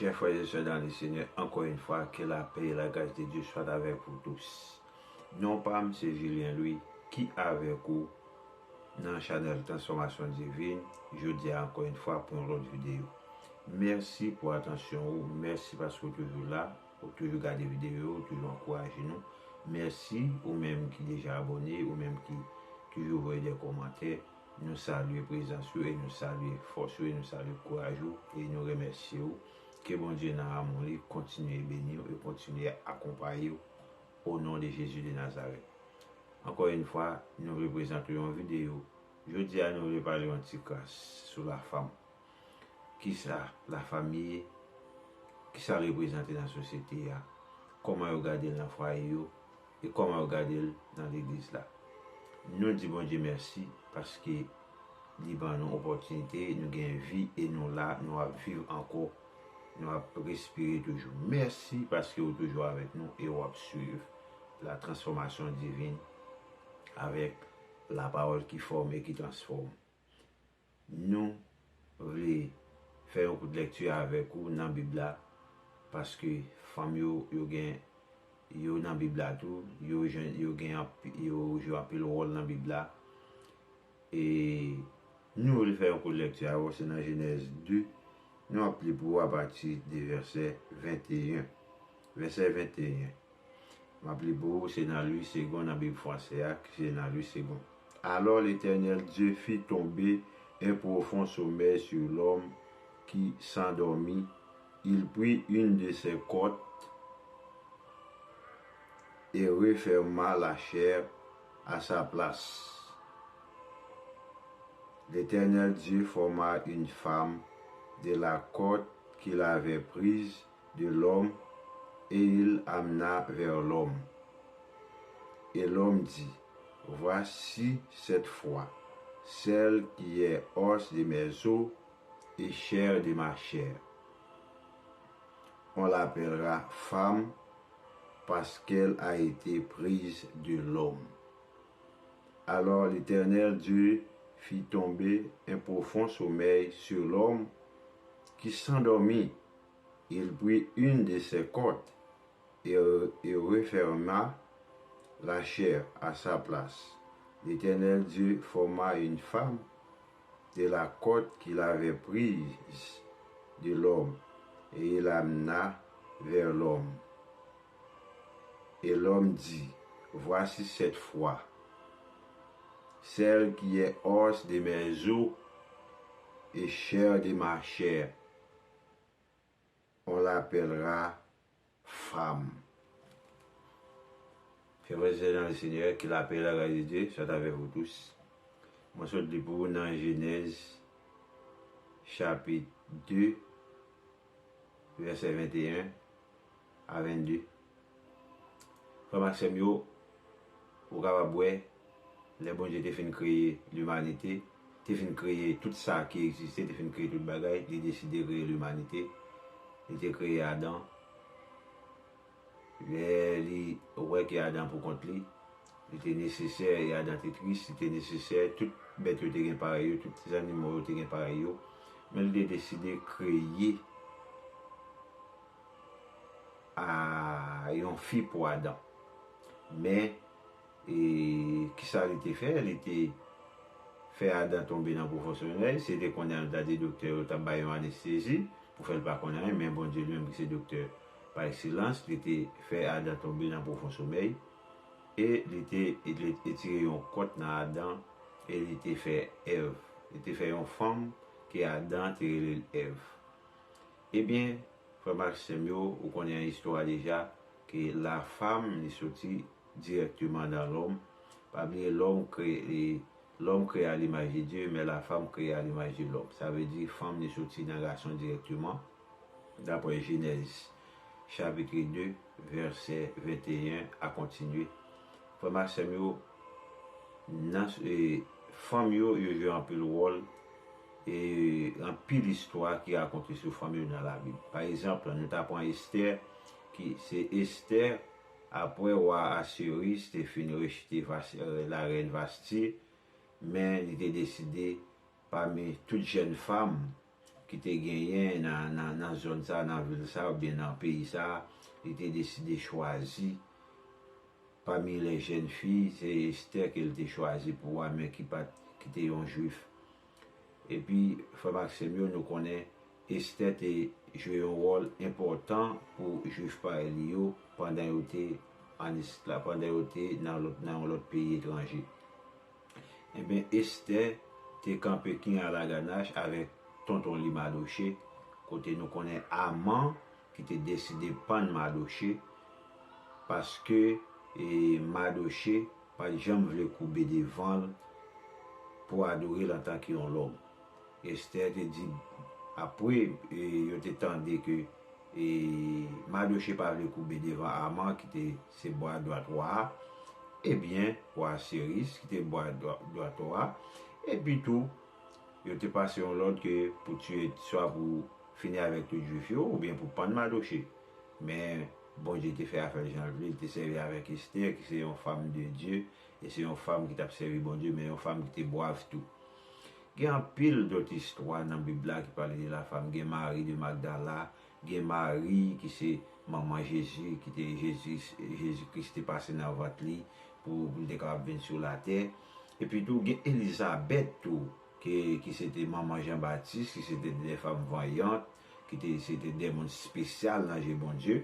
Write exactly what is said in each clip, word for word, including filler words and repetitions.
Chers frères et sœurs dans le Seigneur, encore une fois, que la paix et la grâce de Dieu soient avec vous tous. Non pa m se Julien Louis ki avèk ou nan chanèl Transfòmasyon Divin, jodi a ankò yon fwa pou yon lòt videyo. Mèsi pou atansyon ou, mèsi paske ou toujou la, ou toujou gade videyo, ou toujou ankouraje nou. Mèsi ou menm ki deja abòne, ou menm ki toujou voye de kòmantè. Nou salye prezans ou e nou salye fòs ou e nou salye kouraj ou e nou remèsye ou. Ke Bondye nan amou li kontinye beni w e kontinye akonpaye w o non de Jezi de Nazarèt. Ankò yon fwa, nou vle prezante w yon videyo. Jodi a, nou vle pale yon ti kras sou lafanm. Kisa lafanm ye? Kisa l reprezante nan sosyete a? Kòman yo gade l nan fwaye yo? E kòman yo gade l nan legliz la? Nou di Bondye mèsi paske li ban nou opòtinite, nou gen vi e nou la, nou ap viv ankò, nou ap respire toujou. Mèsi paske ou toujou avèk nou e w ap swiv la transformation divine avec la parole qui forme et qui transforme. Nou vle fè yon kout lèkti avèk ou nan Bib la, paske fanm yo, yo gen, yo nan Bib la tou, yo jwenn, yo gen anpi-, yo jwe anpil wòl nan Bib la. E nou vle fè yon kout lèkti avè w, se nan Jenèz de, nou ap li pou ou apati de vèsè venteyen. Vèsè venteyen. M ap li pou ou, se nan Louis Segond, nan Bib fransè a, ki se nan Louis Segond. Alors l'Éternel Dieu fit tomber un profond sommeil sur l'homme qui s'endormit. Il prit une de ses côtes et referma la chair à sa place. L'Éternel Dieu forma une femme de la côte qu'il avait prise de l'homme et il amena vers l'homme. Et l'homme dit, voici cette fois, celle qui est os de mes os et chair de ma chair. On l'appellera femme parce qu'elle a été prise de l'homme. Alors l'Éternel Dieu fit tomber un profond sommeil sur l'homme qui s'endormit. Il prit une de ses côtes et, et referma la chair à sa place. L'Éternel Dieu forma une femme de la côte qu'il avait prise de l'homme et il l'amena vers l'homme. Et l'homme dit, voici cette fois, celle qui est os de mes os et chair de ma chair, on l'appellera femme. Frères et sœurs dans le Seigneur, que la paix et la grâce de Dieu soient avec vous tous. Mwen sot li pou ou nan Jenèz, chapit de, vèsè venteyen a vennde. Frè m ak sè m yo, ou kapab wè, lè Bondye te fin kreye limanite, te fin kreye tout sa ki egziste, te fin kreye tout bagay, li deside kreye limanite. Li te kreye Adan. Lè li wè ke Adan pou kont li, li te nesesè, e Adan te tris, li te nesesè, tout bèt yo te gen parèy yo, tout zannimo yo te gen parèy yo, men li te deside kreye a yon fi pou Adan. Men, e, kisa li te fè? Li te fè Adan tonbe nan pwofon somèy. Se te konnen l ta di doktè yo t ap bay yon anestezi pou fè l pa konn anyen, men Bondye li menm ki se doktè pa ekselans, li te fè Adan tonbe nan pwofon somèy e li te, li te etire yon kòt nan Adan e li te fè Èv. Li te fè yon fanm ke Adan te rele l Èv. Ebyen, frè m ak sè m yo, ou konnen istwa a deja, ke la femme li soti directement dans l'homme. Pa bliye, l'homme créé, l'homme créé à l'image de Dieu, mais la femme créée à l'image de l'homme. Sa vle di, fanm li soti nan gason dirèkteman, daprè Jenèz, chapit de, vèsè venteyen a kontinye. Frè m ak sè m yo, nan, e, fanm yo, yo jwe anpil wòl, e anpil istwa ki rakonte sou fanm yo nan Labib. Pa egzanp, nou ta pran Estè, ki se Estè, apre wa Asyeris te fin rejte Vas-, e, larèn Vasti, men li te deside, pami tout jèn fanm ki te genyen nan, nan, nan zòn sa, nan vil sa, oubyen nan peyi sa, li te deside chwazi pami les jeunes filles, se Esther ke li te chwazi pou wa, men ki pa t, ki te yon jwif. Epi, frè m ak sè m yo, nou konnen Esther te jwe yon wòl enpòtan pou jwif parèy li yo pandan yo te an eskla-, pandan yo te nan lòt, nan yon lòt peyi etranje. Ebyen, Esther te kanpe king a laganach avèk tonton li Madoche, kote nou konnen Aman ki te deside pann Madoche, paske, e, Madoche pa t janm vle koube devan l pou adore l antanke yon lòm. Esther te di, apre, e, yo te tande ke, e, Madoche pa vle koube devan Aman, ki te se bwa dwat wa a, ebyen, wa Siris, ki te bwa dwa-, dwat wa a, epi tou, yo te pase yon lòd ke pou tiye, swa pou fini avèk tout jwif yo, oubyen pou pann Madoche. Men, Bondye te fè afè l jan l vle, li te sèvi avèk Esther, ki se yon fanm de Dye, e se yon fanm ki t ap sèvi Bondye, men yon fanm ki te bwav tou. Gen anpil dòt istwa nan Bib la ki pale de la fanm. Gen Mari de Magdala, gen Mari ki se manman Jezi, ki te Jezi, Jezi Kris te pase nan vant li pou, pou l te kapab vin sou latè. Epi tou, gen Elizabèt tou, ki, ki se te manman Jan Batis, ki se te de fanm vayant, ki te, se te de moun espesyal nan je Bondye.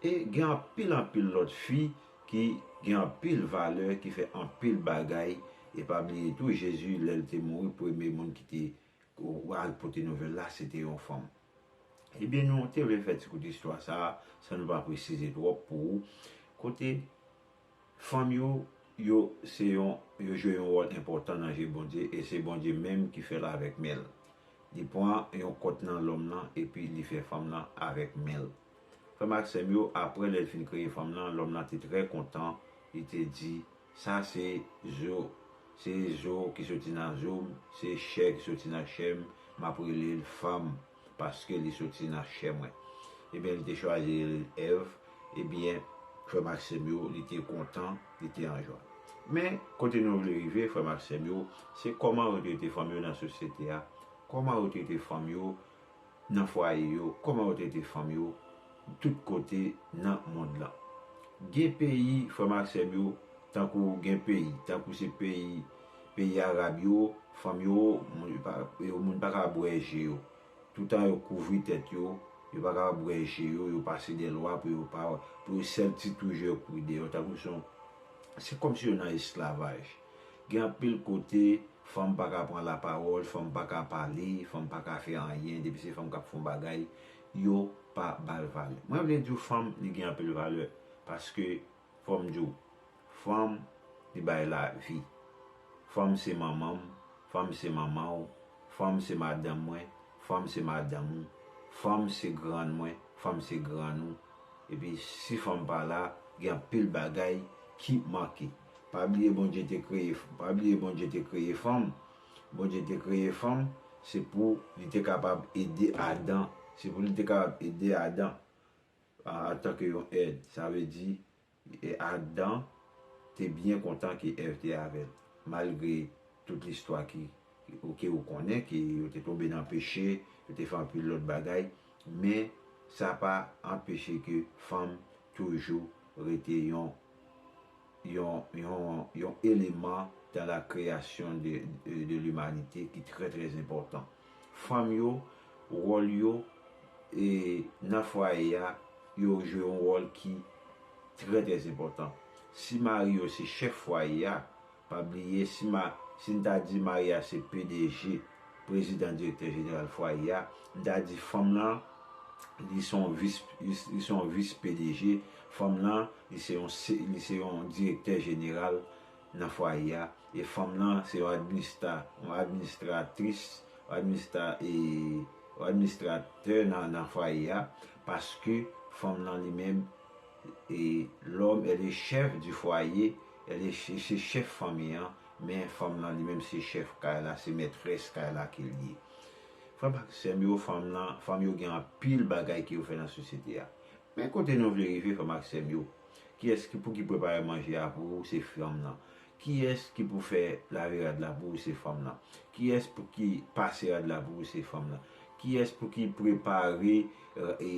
E gen anpil, anpil lòt fi ki gen anpil valè, ki fè anpil bagay. E pa bliye tou, Jezi, lè l te mouri, premye moun ki te al pote nouvèl la, se te yon fanm. Ebyen, nou te vle fè ti kout istwa sa a, san nou pa presize twòp pou ou. Kote fanm yo, yo, se yon, yo jwe yon wòl enpòtan nan je Bondye, e se Bondye menm ki fè l avèk men l. Li pran yon kòt nan lòm nan, epi li fè fanm nan avèk men l. Frè m ak sè m yo, apre lè l fin kreye fanm nan, lòm nan te trè kontan, li te di, sa se zo, se zo ki soti nan zo m, se chè ki soti nan chè m, m ap rele l fanm, paske li soti nan chè mwen. Ebyen, li te chwazi rele l Èv, ebyen, frè m ak sè m yo, li te kontan, li te an jwa. Men, kote nou vle rive, frè m ak sè m yo, se kòman yo trete fanm yo nan sosyete a, kòman yo trete fanm yo nan fwaye yo, kòman yo trete fanm yo tout kote nan mond lan. Gen peyi, frè m ak sè m yo, tankou gen peyi, tankou se peyi, peyi arab yo, fanm yo, moun pa, yo, moun pa ka bwè je yo. Toutan yo kouvri tèt yo, yo pa kapab bwè je yo, yo pase de lwa pou yo pa, pou yo sèl ti tou je yo kouvri de yo, tankou se yon, se kòmsi yo nan esklavaj. Gen anpil kote, fanm pa ka pran lapawòl, fanm pa ka pale, fanm pa ka fè anyen, depi se fanm k ap fè yon bagay, yo pa ba l valè. Mwen vle di w fanm, li gen anpil valè, paske, fò m di w, fanm, li bay lavi. Fanm se manman m, fanm se manman w, fanm se madanm mwen, fanm se madanm ou, fanm se grann mwen, fanm se grann ou. Epi si fanm pa la, gen anpil bagay ki manke. Pa bliye Bondye te kreye, pa bliye Bondye te kreye fanm. Bondye te kreye fanm, se pou li te kapab ede Adan. Se pou li te kapab ede Adan a, antanke yon èd. Sa vle di, e Adan te byen kontan ke Èv te avè l. Malgre tout listwa ki, ke ou konnen, ke yo te tonbe nan peche, yo te fè anpil lòt bagay, men sa pa anpeche ke fanm toujou rete yon, yon, yon, yon eleman dans la création de, de, de l'humanité ki trè, trè enpòtan. Fanm yo, wòl yo, e, nan fwaye a, yo jwe yon wòl ki trè, trè enpòtan. Si mari yo se chèf fwaye a, pa bliye, si ma, si n ta di mari a se P D G, prezidan direktè jeneral fwaye a, n ta di fanm lan, li se yon vis, li, li se yon vis P D G, fanm lan, li se yon se, li se yon direktè jeneral nan fwaye a, e fanm lan se yon administra, yon administratris, yon administra, e, yon administratè nan, nan fwaye a, paske fanm lan li menm, e, l'homme est le chef du foyer, elle est, se chèf fanmi an, men fanm lan li menm se chèf kay la, se mètrès kay la ke l ye. Frè m ak sè m yo, fanm lan, fanm yo gen anpil bagay ke yo fè nan sosyete a. Men kote nou vle rive, frè m ak sè m yo, kiyès ki pou ki prepare manje a pou ou, se fanm lan. Kiyès ki pou fè lave rad la pou ou, se fanm lan. Kiyès pou ki pase rad la pou ou, se fanm lan. Kiyès pou ki prepare, e,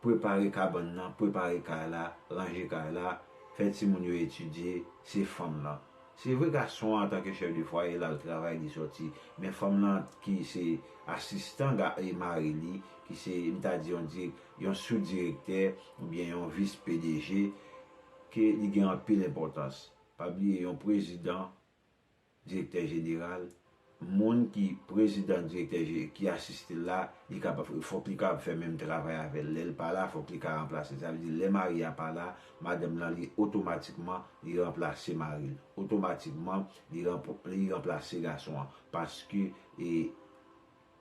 prepare kabann nan, prepare kay la, ranje kay la, fè timoun yo etidye, se fanm lan. Se vre, gason an, antanke chèf de fwaye, l al travay, li sòti. Men fanm lan ki se asistan ga-, e mari li, ki se, m ta di, yon dirèk-, yon sou-direktè oubyen yon vis P D G, ke li gen anpil enpòtans. Pa bliye, yon prezidan, direktè jeneral, moun ki prezidan, direktè je-, ki asiste l la, li kapab, fòk li kapab fè menm travay avè l. Lè l pa la, fòk li ka ranplase l. Sa vle di, lè mari a pa la, madanm lan, li otomatikman, li ranplase mari l. Otomatikman, li ranp-, li ranplase gason an. Paske, e,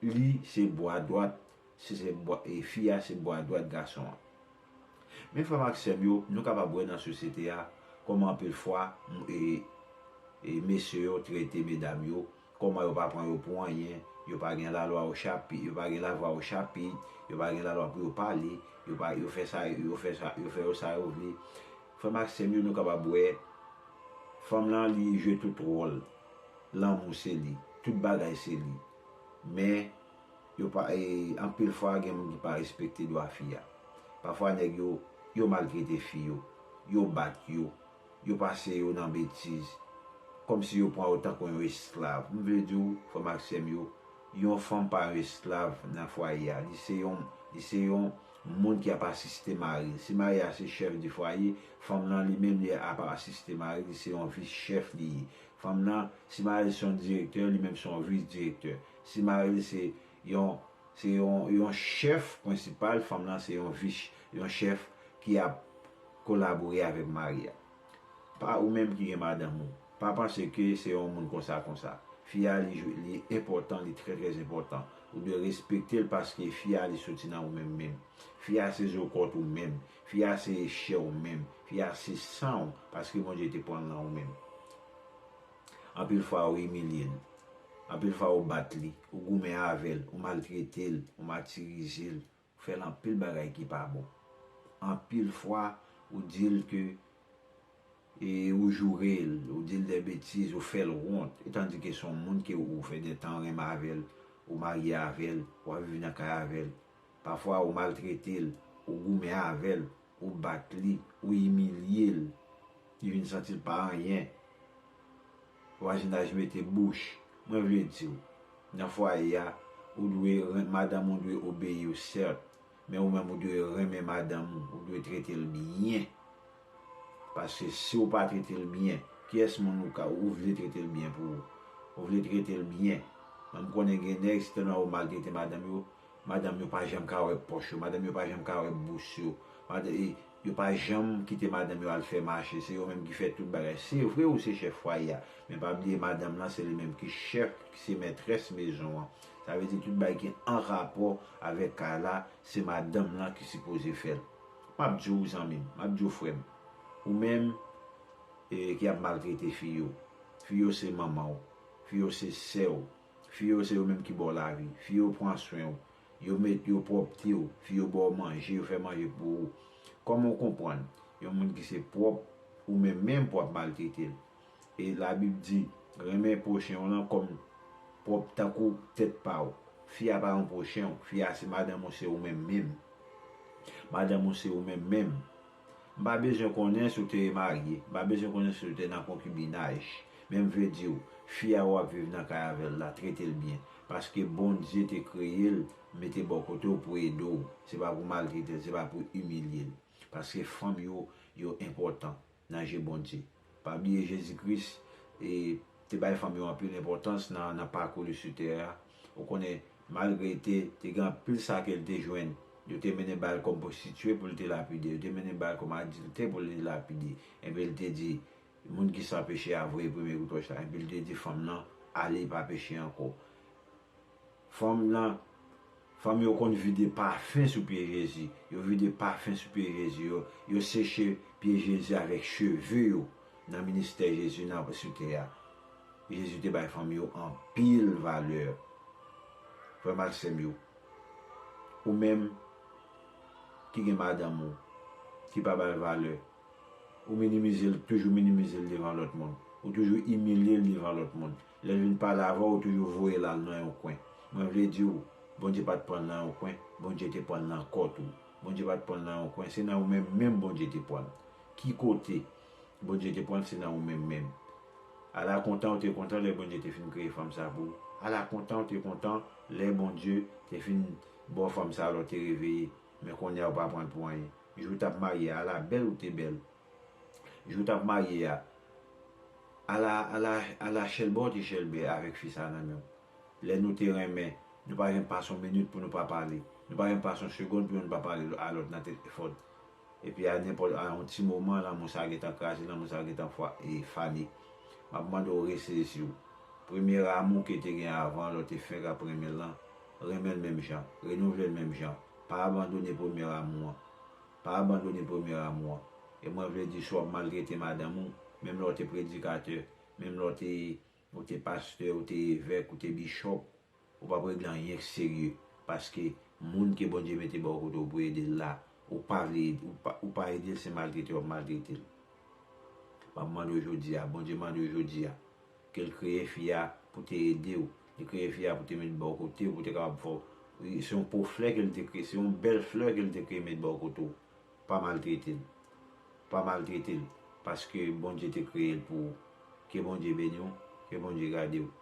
li se bwa dwat, se, se bwa, e fi a se bwa dwat gason an. Men frè m ak sè m yo, nou kapab wè nan sosyete a, kòman anpil fwa, m-, e, e mesye yo trete medam yo, kòman yo pa pran yo pou anyen, yo pa gen lalwa ochapit, yo pa gen lavwa ochapit, yo pa gen lalwa pou yo pale, yo pa, yo fè sa, yo fè sa, yo fè yo sa yo vle. Frè m ak sè m yo, nou kapab wè, fanm lan, li jwe tout wòl. Lanmou se li, tout bagay se li. Men, yo pa, e, anpil fwa, gen moun ki pa respekte dwa fi a. Pafwa, nèg yo, yo maltrete fi yo, yo bat yo, yo pase yo nan betiz, kòmsi yo pran yo tankou yon esklav. M vle di w, frè m ak sè m yo, yon fanm pa yon esklav nan fwaye a. Li se yon, li se yon moun ki ap asiste mari l. Si mari a se chèf de fwaye, fanm lan li menm li ap asiste mari l, li se yon vis chèf li ye. Fanm lan, si mari l se yon direktè, li menm se yon vis direktè. Si mari l se yon, se yon, yon chèf prensipal, fanm lan se yon vis, yon chèf ki ap kolabore avèk mari a. Pa ou menm ki gen madanm ou, pa panse ke se yon moun konsa konsa. Fi a, li, li enpòtan, li trè, trè enpòtan. Ou dwe respekte l paske fi a, li soti nan ou menm menm. Fi a se zo kòt ou menm. Fi a se chè ou menm. Fi a se san ou, paske Bondye te pran l nan ou menm. Anpil fwa, ou imilye l. Anpil fwa, ou bat li, ou goumen avè l, ou maltrete l, ou matirize l, ou fè l anpil bagay ki pa bon. Anpil fwa, ou di l ke, e, ou joure l, ou di l de betiz, ou fè l wont, etandike se yon moun ke ou fè de tan renmen avè l, ou marye avè l, w ap viv nan kay avè l. Pafwa, ou maltrete l, ou goumen avè l, ou bat li, ou imilye l, li vin santi l pa anyen. Vwazinaj mete bouch. Mwen vle di w, nan fwaye a, ou dwe ren-, madanm ou dwe obeyi w, sèt, men ou menm ou dwe renmen madanm ou, ou dwe trete l byen. Paske si w pa trete l byen, kiyès moun ou ka, ou vle trete l byen pou ou? Ou vle trete l byen. Men m konnen gen nèg, se tèlman yo maltrete madanm yo, madanm yo pa janm ka wè pòch yo, madanm yo pa janm ka wè bous yo. Madanm, e, yo pa janm kite madanm yo al fè mache, se yo menm ki fè tout bagay. Se vre ou se chèf fwaye a, men pa bliye madanm lan se li menm ki chèf, ki se mètrès mezon an. Sa vle di tout bagay ki an rapò avèk kay la, se madanm lan ki sipoze fè l. M ap di w, zanmi m, m ap di w, frè m, ou menm, e, ki ap maltrete fi yo. Fi yo se manman w, fi yo se sè w, fi yo se yo menm ki ba w lavi, fi yo pran swen w, yo met, yo pwòpte w, fi yo ba w manje, yo fè manje pou ou. Kòman w konprann yon moun ki se pwòp, ou menm menm pou w ap maltrete l? E Labib di, renmen pwochen w lan kòm pwòp tankou tèt pa w. Fi a pa yon pwochen w, fi a se madanm ou, se ou menm menm. Madanm ou se ou menm menm. M pa bezwen konnen si w te remarye, m pa bezwen konnen si w te nan konkibinaj. Men m vle di w, fi a w ap viv nan kay avè l la, trete l byen. Paske Bondye te kreye l, mete bò kote w pou ede w. Se pa pou maltrete l, se pa pou imilye l. Paske fanm yo, yo enpòtan nan je Bondye. Pa bliye Jezi Kris, e, te bay fanm yo anpil enpòtans nan, nan pakou li sou tè a. Ou konnen, malgre te, te gen anpil sa ke l te jwenn, yo te mennen ba l kòm pwostitye pou l te lapide, yo te mennen ba l kòm adiltè pou l te lapide. Enben, l te di, moun ki san peche a voye premye kout wòch la. Enben, l te di fanm nan, ale, pa peche ankò. Fanm nan, fanm yo konn vide pafen sou pye Jezi. Yo vide pafen sou pye Jezi. Yo, yo seche pye Jezi avèk cheve yo nan ministè Jezi nan sou tè a. Jezi te bay fanm yo anpil valè. Frè m ak sè m yo, ou menm ki gen madanm ou, ki pa ba l valè, ou minimize l, toujou minimize l devan lòt moun. Ou toujou imilye l devan lòt moun. Lè l vin pale avè w, ou toujou voye l al nan yon kwen. Mwen vle di w, Bondye pa t pran l nan yon kwen, Bondye te pran l nan kò tou. Bondye pa t pran l nan yon kwen, se nan ou menm menm Bondye te pran l. Ki kote Bondye te pran l, se nan ou menm menm. Ala kontan ou te kontan lè Bondye te fin kreye fanm sa pou ou. Ala kontan ou te kontan lè Bondye te fin ba w fanm sa lè w te reveye. Men kounye a ou pa pran l pou anyen. Jou w t ap marye a, ala bèl ou te bèl. Jou w t ap marye a, ala, ala, ala chèlbè w te chèlbè avèk fi sa nan men w. Lè nou te renmen, nou pa janm pase yon minit pou nou pa pale. Nou pa janm pase yon segonn pou nou pa pale a lòt nan telefòn. Epi a nenpòt, a yon ti moman, lanmou sa gentan kraze, lanmou sa gentan fwa, e fane. M ap mande w resezi w. Premye amou ke te gen avan, lè w te fenk ap renmen l lan, renmen l menm jan, renouvle l menm jan. Pa abandone premye amou an. Pa abandone premye amou an. E mwen vle di, si w ap maltrete madanm ou, menm lè w te predikatè, menm lè w te, ou te pastè, ou te evèk, ou te bichòp, ou p ap regle anyen k serye. Paske moun ke Bondye mete bò kote w pou ede l la, ou pa vle, ou pa, ou pa ede l, se maltrete w ap maltrete l. M ap mande w jodi a, Bondye mande w jodi a, ke l kreye fi a pou te ede w. Li kreye fi a pou te met bò kote w, pou te kapab fè w. Se yon po flè ke l te kreye, se yon bèl flè ke l te kreye met bò kote w. Pa maltrete l. Pa maltrete l. Paske Bondye te kreye l pou ou. Ke Bondye beni w, ke Bondye gade w.